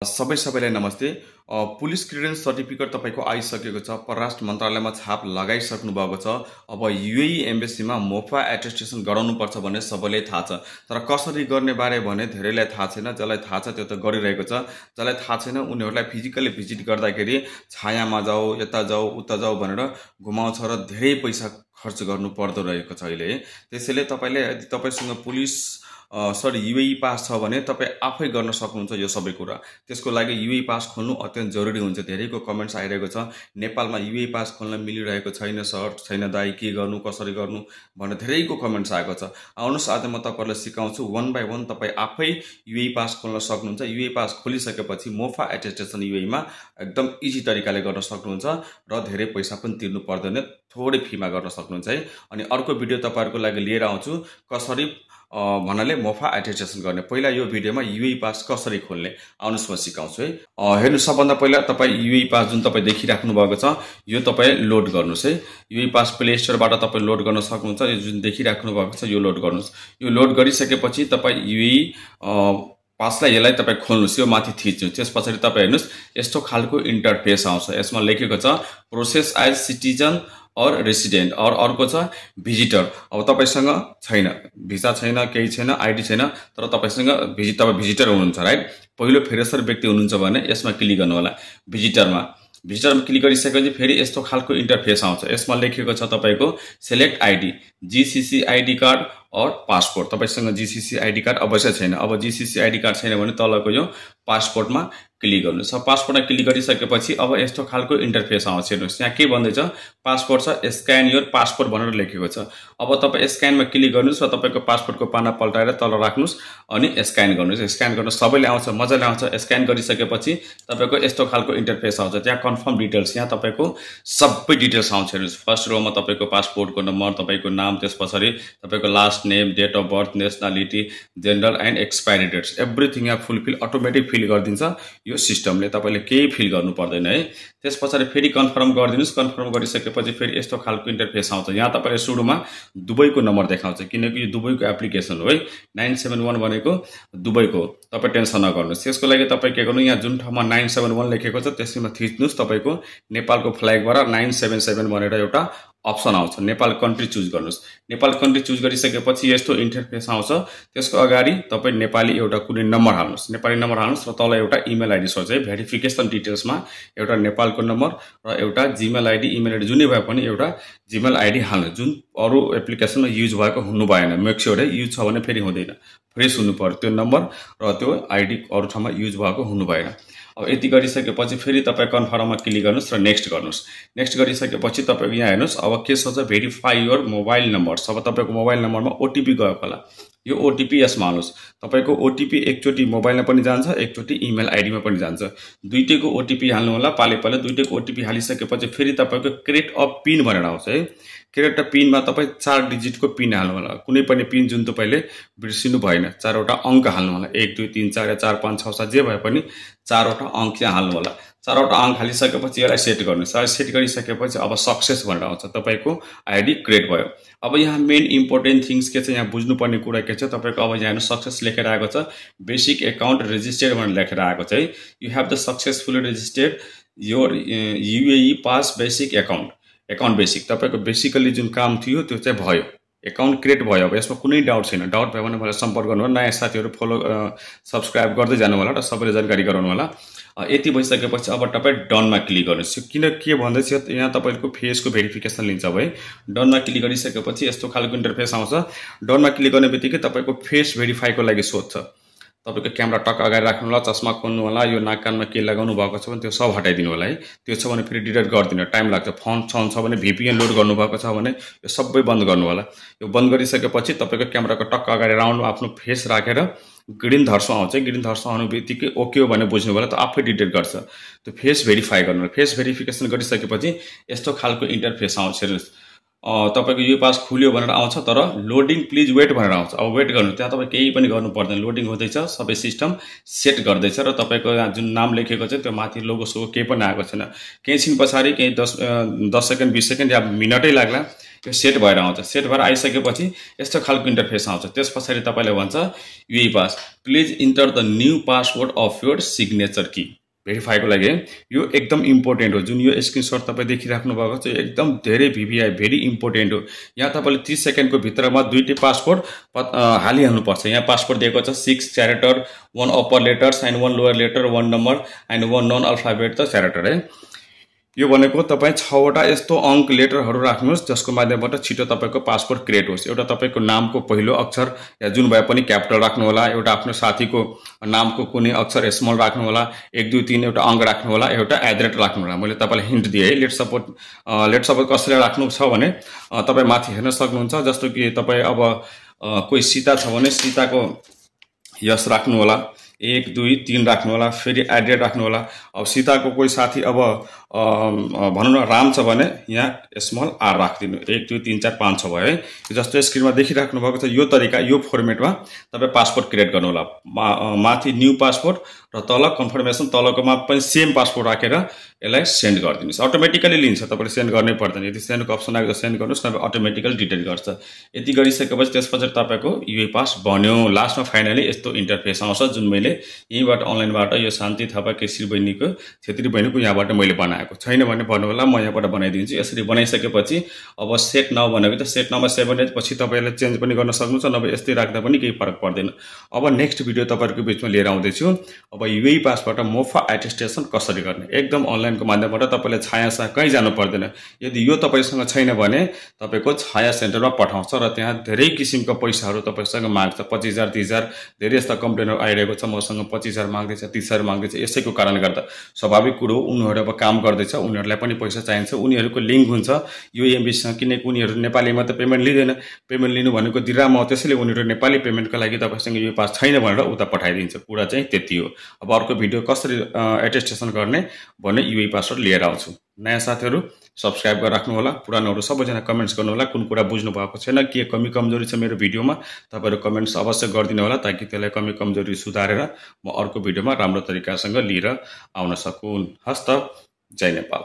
सबैलाई नमस्ते। Police clearance certificate तपाईको आइसकेको छ। परराष्ट्र मन्त्रालयमा छाप लगाइसक्नु भएको छ। अब युएई एम्बेसीमा मोफा एटेस्टेसन गराउनुपर्छ भन्ने सबैलाई थाहा छ। तर कसरी गर्ने बारे भने धेरैलाई थाहा छैन। जसलाई थाहा छ त्यो त गरिरहेको छ। जसलाई थाहा छैन उनीहरूलाई फिजिकली भिजिट गर्दाखेरि छायामा जाऊ, यता जाऊ, उता जाऊ भनेर घुमाउँछ र धेरै पैसा खर्च गर्नु पर्दो रहेको छ अहिले। त्यसैले तपाईले यदि तपाईसँग पुलिस युएई पास छ भने तपाईँ आफै गर्न सक्नुहुन्छ यो सबै कुरा। त्यसको लागि युएई पास खोल्नु अत्यन्त जरुरी हुन्छ। धेरैको कमेन्ट्स आइरहेको छ, नेपालमा युएई पास खोल्न मिलिरहेको छैन सर, छैन दाइ, के गर्नु, कसरी गर्नु भनेर धेरैको कमेन्ट्स आएको छ। आउनुहोस् आज म तपाईहरुलाई सिकाउँछु वन बाइ वन तपाईँ आफै युएई पास खोल्न सक्नुहुन्छ। युएई पास खोलिसकेपछि मोफा एटेस्टेसन युएईमा एकदम इजी तरिकाले गर्न सक्नुहुन्छ र धेरै पैसा पनि तिर्नु पर्दैन, थोरै फीमा गर्न सक्नुहुन्छ है। अनि अर्को भिडियो तपाईहरुको लागि लिएर आउँछु कसरी भन्नाले मोफा एटेस्टेसन गर्ने। पहिला यो भिडियोमा युएई पास कसरी खोल्ने आउनुहोस् म सिकाउँछु है। हेर्नु, सबभन्दा पहिला तपाईँ युएई पास जुन तपाईँ देखिराख्नु भएको छ यो तपाईँ लोड गर्नुहोस् है। युएई पास प्ले स्टोरबाट तपाईँ लोड गर्न सक्नुहुन्छ। यो जुन देखिराख्नु भएको छ यो लोड गर्नुहोस्। यो लोड गरिसकेपछि तपाईँ युएई पासलाई यसलाई तपाईँ खोल्नुहोस्, यो माथि थिच्नु। त्यस पछाडि तपाईँ हेर्नुहोस् यस्तो खालको इन्टरफेस आउँछ। यसमा लेखेको छ प्रोसेस एज सिटिजन और रेसिडेन्ट और अर्को छ भिजिटर। अब तपाईसँग छैन, भिसा छैन, केही छैन, आइडी छैन, तर तपाईसँग तपाईँ भिजिटर हुनुहुन्छ राइट। पहिलो फ्रेसर व्यक्ति हुनुहुन्छ भने यसमा क्लिक गर्नु होला। भिजिटरमा क्लिक गरिसकेपछि फेरि यस्तो खालको इन्टरफेस आउँछ। यसमा लेखेको छ तपाईको select ID, GCC ID card और पासपोर्ट। तपाईसँग जीसीसी आइडी कार्ड अवश्य छैन। अब जीसीसी आइडी कार्ड छैन भने तलको यो पासपोर्टमा क्लिक गर्नुहोस्। पासपोर्टमा क्लिक गरिसकेपछि अब यस्तो खालको इन्टरफेस आउँछ। हेर्नुहोस् यहाँ के भन्दैछ, पासपोर्ट छ, स्क्यान योर पासपोर्ट भनेर लेखेको छ। अब तपाईँ स्क्यानमा क्लिक गर्नुहोस् र तपाईको पासपोर्टको पाना पल्टाएर तल राख्नुहोस् अनि स्क्यान गर्नुहोस्। स्क्यान गर्न सबैले आउँछ, मजाले आउँछ। स्क्यान गरिसकेपछि तपाईको यस्तो खालको इन्टरफेस आउँछ। त्यहाँ कन्फर्म डिटेल्स, यहाँ तपाईको सबै डिटेल्स आउँछ। हेर्नुहोस् फर्स्ट रोमा तपाईको पासपोर्टको नम्बर, तपाईको नाम, त्यस पछाडि तपाईको last name, date of birth, nationality, gender and expiry dates, everything यहाँ फुलफिल अटोमेटिक फिल गरिदिन्छ यो सिस्टमले। तपाईले केही फिल गर्नु पर्दैन है। त्यस पछाडि फेरि कन्फर्म गरिदिनुस्। कन्फर्म गरिसकेपछि फेरि यस्तो खालको इन्टरफेस आउँछ। यहाँ तपाईले सुरुमा दुबईको नम्बर देखाउँछ किनकि यो दुबईको एप्लिकेसन हो है। 971 भनेको दुबईको, तपाईँ टेन्सन नगर्नुहोस्। त्यसको लागि तपाईँ के गर्नु, यहाँ जुन ठाउँमा 971 लेखेको छ त्यसैमा थिच्नुस्। तपाईको नेपालको फ्ल्यागबाट 977 भनेर एउटा अप्सन आउँछ। नेपाल कन्ट्री चुज गर्नुहोस्। नेपाल कन्ट्री चुज गरिसकेपछि यस्तो इन्टरफेस आउँछ। त्यसको अगाडि तपाईँ नेपाली एउटा कुनै नम्बर हाल्नुहोस्, नेपाली नम्बर हाल्नुहोस् र तल एउटा इमेल आइडी सोच है। भेरिफिकेसन डिटेल्समा एउटा नेपालको नम्बर र एउटा जिमेल आइडी, इमेल आइडी जुनै भए पनि एउटा जिमेल आइडी हाल्नु, जुन अरू एप्लिकेसनमा युज भएको हुनु भएन। मेक स्योर है, युज छ भने फेरि हुँदैन, फ्रेस हुनु पर्यो त्यो नम्बर र त्यो आइडी अरू ठाउँमा युज भएको हुनु भएन। अब यति गरिसकेपछि फेरि तपाईँ कन्फर्ममा क्लिक गर्नुहोस् र नेक्स्ट गर्नुहोस्। नेक्स्ट गरिसकेपछि तपाईँको यहाँ हेर्नुहोस् अब के छ, भेरिफाई योर मोबाइल नम्बर्स। अब तपाईँको मोबाइल नम्बरमा ओटिपी गएको होला, यो ओटिपी यसमा हाल्नुहोस्। तपाईँको ओटिपी एकचोटि मोबाइलमा पनि जान्छ, एकचोटि इमेल आइडीमा पनि जान्छ। दुईटैको ओटिपी हाल्नु होला। पाले दुईटैको ओटिपी हालिसकेपछि फेरि तपाईँको क्रिएट अ पिन भनेर आउँछ है। क्रिएट अ पिनमा तपाईँ 4 डिजिटको पिन हाल्नु होला। कुनै पनि पिन जुन तपाईँले बिर्सिनु भएन, 4वटा अङ्क हाल्नु होला। 1 2 3 4 या 4 5 6 7 जे भए पनि 4वटा अङ्क यहाँ हाल्नु होला। 4वटा अङ्क हालिसकेपछि यसलाई सेट गर्नुहोस्। सेट गरिसकेपछि अब सक्सेस भनेर आउँछ, तपाईँको आइडी क्रिएट भयो। अब यहाँ मेन इम्पोर्टेन्ट थिङ्स के छ, यहाँ बुझ्नुपर्ने कुरा के छ, तपाईँको अब यहाँ सक्सेस लेखेर आएको छ, बेसिक एकाउन्ट रेजिस्टर्ड भनेर लेखेर आएको छ है। You have the successfully registered your UAE pass basic account basic. तपाईँको बेसिकली जुन काम थियो त्यो चाहिँ भयो, एकाउन्ट क्रिएट भयो। अब यसमा कुनै डाउट छैन। डाउट भयो भने मलाई सम्पर्क गर्नु होला। नयाँ साथीहरू फलो सब्सक्राइब गर्दै जानु होला र सबैले जानकारी गराउनु होला। यति भइसकेपछि अब तपाईँ डनमा क्लिक गर्नुहोस्। किन के भन्दैछ, यहाँ तपाईँको फेसको भेरिफिकेसन लिन्छ अब है। डनमा क्लिक गरिसकेपछि यस्तो खालको इन्टरफेस आउँछ। डनमा क्लिक गर्ने बित्तिकै तपाईँको फेस भेरिफाईको लागि सोध्छ। तपाईँको क्यामेरा टक्क अगाडि राख्नु होला, चस्मा खोल्नु होला, यो नाक कानमा के लगाउनु भएको छ भने त्यो सब हटाइदिनु होला है। त्यो छ भने फेरि डिलिट गरिदिनु, टाइम लाग्छ। फोन छ भने VPN लोड गर्नुभएको छ भने यो सबै बन्द गर्नु होला। यो बन्द गरिसकेपछि तपाईँको क्यामेराको टक्क अगाडि राउन्ड आफ्नो फेस राखेर ग्रिन धर्सो आउँछ। ग्रिन धर्सो आउनु बित्तिकै ओके हो भने बुझ्नु होला, त आफै डिटेक्ट गर्छ। त्यो फेस भेरिफाई गर्नु, फेस भेरिफिकेसन गरिसकेपछि यस्तो खालको इन्टरफेस आउँछ। हेर्नुहोस् तपाईँको यो पास खुल्यो भनेर आउँछ, तर लोडिङ प्लिज वेट भनेर आउँछ। अब वेट गर्नु, त्यहाँ तपाईँ केही पनि गर्नु पर्दैन, लोडिङ हुँदैछ, सबै सिस्टम सेट गर्दैछ र तपाईँको यहाँ जुन नाम लेखेको छ त्यो माथि लोगो सोगो केही पनि आएको छैन। केही छिन पछाडि केही 10 सेकेन्ड 20 सेकेन्ड या मिनटै लाग्ला, त्यो सेट भएर आउँछ। सेट भएर आइसकेपछि यस्तो खालको इन्टरफेस आउँछ। त्यस पछाडि तपाईँले भन्छ युए pass please enter the new password of your signature key, भेरिफाईको लागि। यो एकदम इम्पोर्टेन्ट हो। जुन यो स्क्रिनसट तपाईँ देखिराख्नु भएको छ एकदम धेरै भिभिआई भेरी इम्पोर्टेन्ट हो। यहाँ तपाईँले 30 सेकेन्डको भित्रमा दुईटै पासवर्ड हालिहाल्नुपर्छ। यहाँ पासवर्ड दिएको छ 6 character, 1 upper letters and 1 lower letter, 1 number and 1 non alphabet त क्यारेक्टर है। यो भनेको तपाईँ 6वटा यस्तो अङ्क लेटरहरू राख्नुहोस् जसको माध्यमबाट छिटो तपाईँको पासवर्ड क्रिएट होस्। एउटा तपाईँको नामको पहिलो अक्षर या जुन भए पनि क्यापिटल राख्नु होला, एउटा आफ्नो साथीको नामको कुनै अक्षर स्मल राख्नु होला, 1 2 3 एउटा अङ्क राख्नु होला, एउटा @ राख्नु होला। मैले तपाईँलाई हिन्ट दिएँ है। लेट सपोज कसैलाई राख्नु छ भने तपाईँ माथि हेर्न सक्नुहुन्छ। जस्तो कि तपाईँ अब कोही सीता छ भने सीताको यस राख्नु होला, 1 2 3 राख्नु होला, फेरि @ राख्नु होला। अब सीताको कोही साथी अब भनौँ न राम छ भने यहाँ स्मल आर राखिदिनु, 1 2 3 4 5 6 भयो है। जस्तो स्क्रिनमा देखिराख्नु भएको छ यो तरिका, यो फर्मेटमा तपाईँ पासवर्ड क्रिएट गर्नु होला। माथि न्यू पासवर्ड र तल कन्फर्मेसन, तलकोमा पनि सेम पासवर्ड राखेर यसलाई सेन्ड गरिदिनुहोस्। अटोमेटिकली लिन्छ, तपाईँले सेन्ड गर्नै पर्दैन। यदि सेन्डको अप्सन आएको सेन्ड गर्नुहोस्, नभए अटोमेटिकली डिटेक्ट गर्छ। यति गरिसकेपछि त्यसपछि तपाईँको युए पास बन्यो। लास्टमा फाइनली यस्तो इन्टरफेस आउँछ जुन मैले यहीँबाट अनलाइनबाट यो शान्ति थापा छेत्री बहिनीको यहाँबाट मैले बनाएको छैन भने भन्नु होला, म यहाँबाट बनाइदिन्छु। यसरी बनाइसकेपछि अब सेट नाउ भनेको त सेट नाउमा 7 डेज पछि तपाईँले चेन्ज पनि गर्न सक्नुहुन्छ, नभए यस्तै राख्दा पनि केही फरक पर्दैन। अब नेक्स्ट भिडियो तपाईँहरूको बिचमा लिएर आउँदैछु। अब युए पासबाट मोफा एटेस्टेसन कसरी गर्ने, एकदम अनलाइनको माध्यमबाट तपाईँले छाया कहीँ जानु पर्दैन। यदि यो तपाईँसँग छैन भने तपाईँको छाया सेन्टरमा पठाउँछ र त्यहाँ धेरै किसिमका पैसाहरू तपाईँसँग माग्छ। 25,000 30,000 धेरै यस्ता कम्प्लेनहरू आइरहेको छ, मसँग 25,000 माग्दैछ, 30,000 माग्दैछ। यसैको कारणले गर्दा स्वाभाविक कुरो, उनीहरू अब काम गर्दैछ, उनीहरूलाई पनि पैसा चाहिन्छ, उनीहरूको लिङ्क हुन्छ यो एमबीसँग। किनकि उनीहरू नेपालीमा त पेमेन्ट लिँदैन, पेमेन्ट लिनु भनेको दिराम हो। त्यसैले उनीहरू नेपाली पेमेन्टको लागि तपाईँसँग यो पास छैन भनेर उता पठाइदिन्छ। कुरा चाहिँ त्यति हो। अब अर्को भिडियो कसरी एटेस्टेसन गर्ने भन्ने युए पासवर्ड लिएर आउँछु। नयाँ साथीहरू सब्सक्राइब गरेर राख्नु होला, पुरानोहरू सबैजना कमेन्ट्स गर्नु होला। कुन कुरा बुझ्नु भएको छैन, के कमी कमजोरी छ मेरो भिडियोमा, तपाईँहरू कमेन्ट्स अवश्य गरिदिनु होला, ताकि त्यसलाई कमी कमजोरी सुधारेर म अर्को भिडियोमा राम्रो तरिकासँग लिएर आउन सकुन्। हस्त, जय नेपाल।